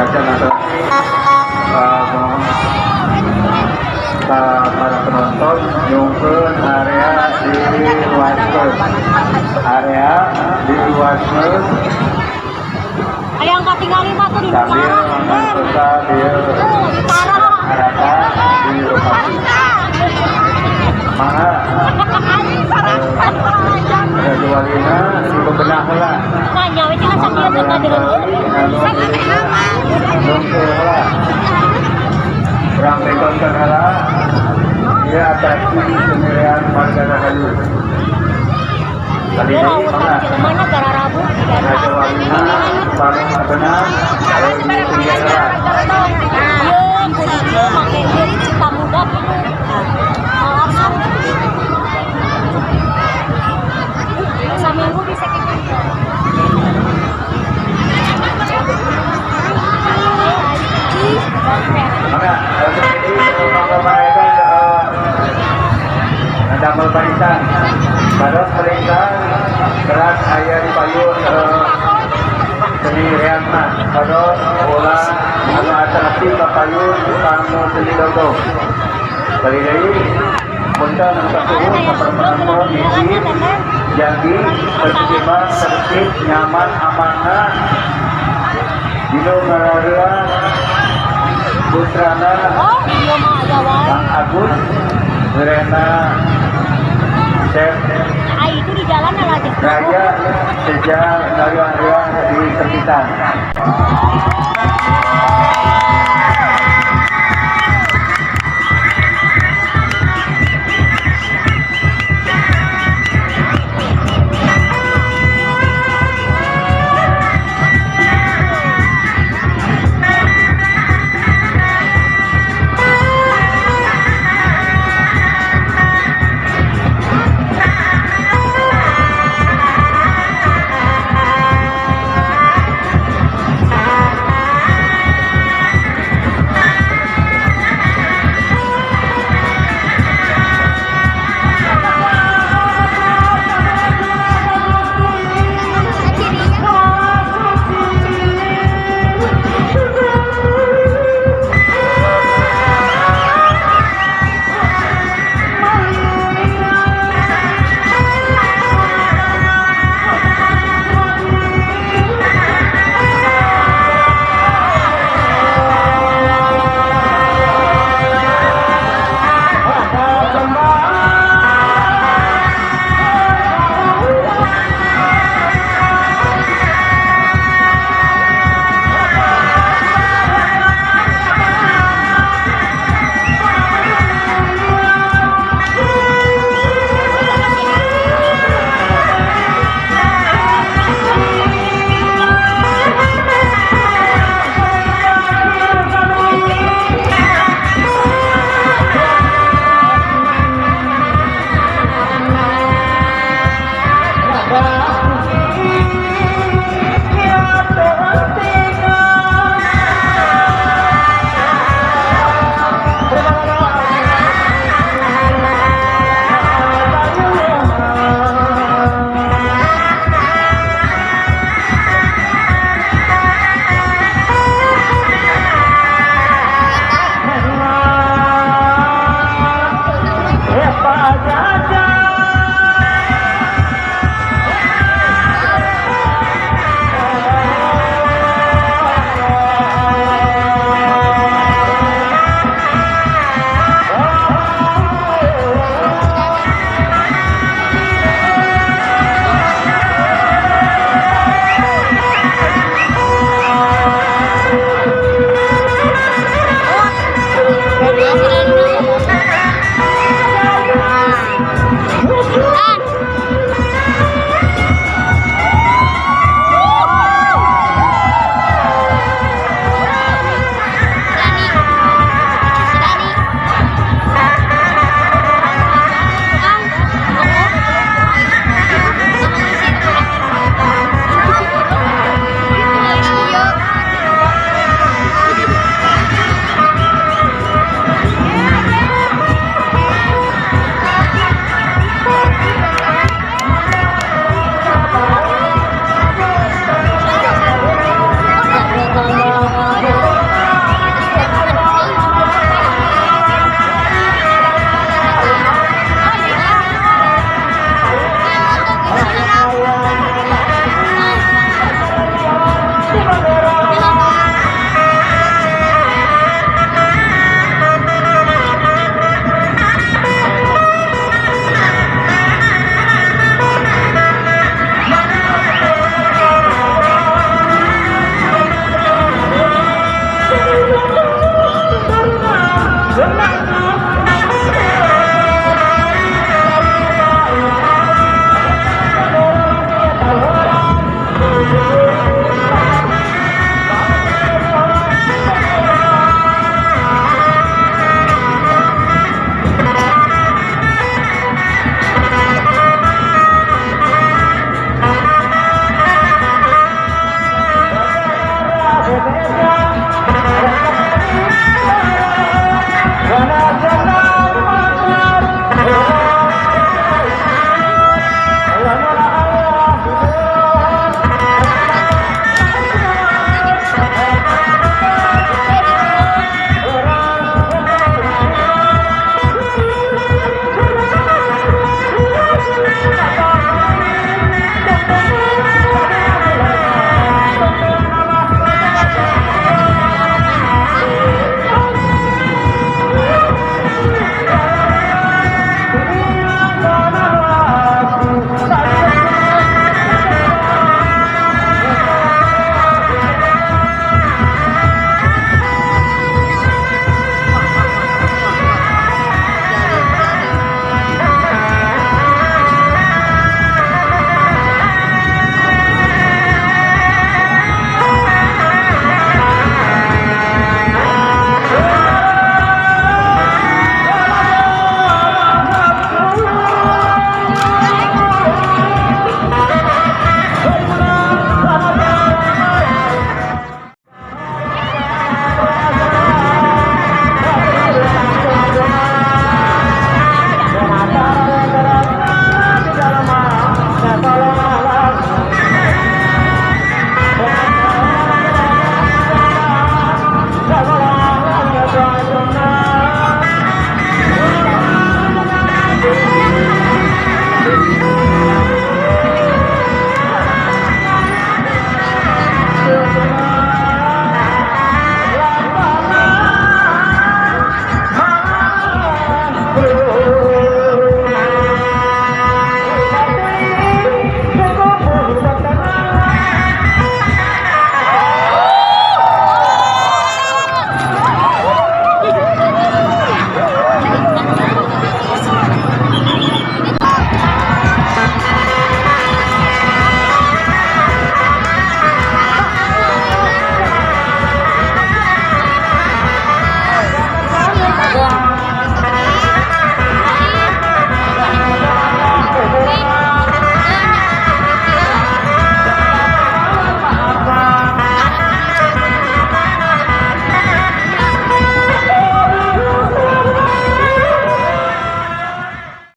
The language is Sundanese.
Saja nanti para penonton nyungkeun area diluaskeun, area diluaskeun. Hayang katingali mah tuh di sambil parah. ngantosan dieu Tuh, di parah. Harata di lokasi. Mangga Rajawalina dibebenah heula. Nah, nyawa cenah sambil teu kadeuleu. Nyungkeun heula. Urang betonkeun heula. Ieu atraksi seni reang Marga Rahayu. Kali Ieu ini rawuhan mangga jelemana gararabu. Rajawalina paling benar di heula. Ieu kudu ieu make ieu cita muda gitu. Langsung. Saminggu bisa kayak gitu. Mangga, untuk ini mangga mereka damel barisan. Baros melingkar berat aya di payun seni reang mah. Baros ulah anu atraksi ka payun kanggo seni dogong. Kali deui punten anu kasuhun ka para penonton, izin jadi terjemah tertib, nyaman, amanah dinu ngararean putrana Oh, iya mah aya wae. Kang Agus Werena Chef. Ah, itu di jalan aja. Raya sejak ngariang-riang di sekitar.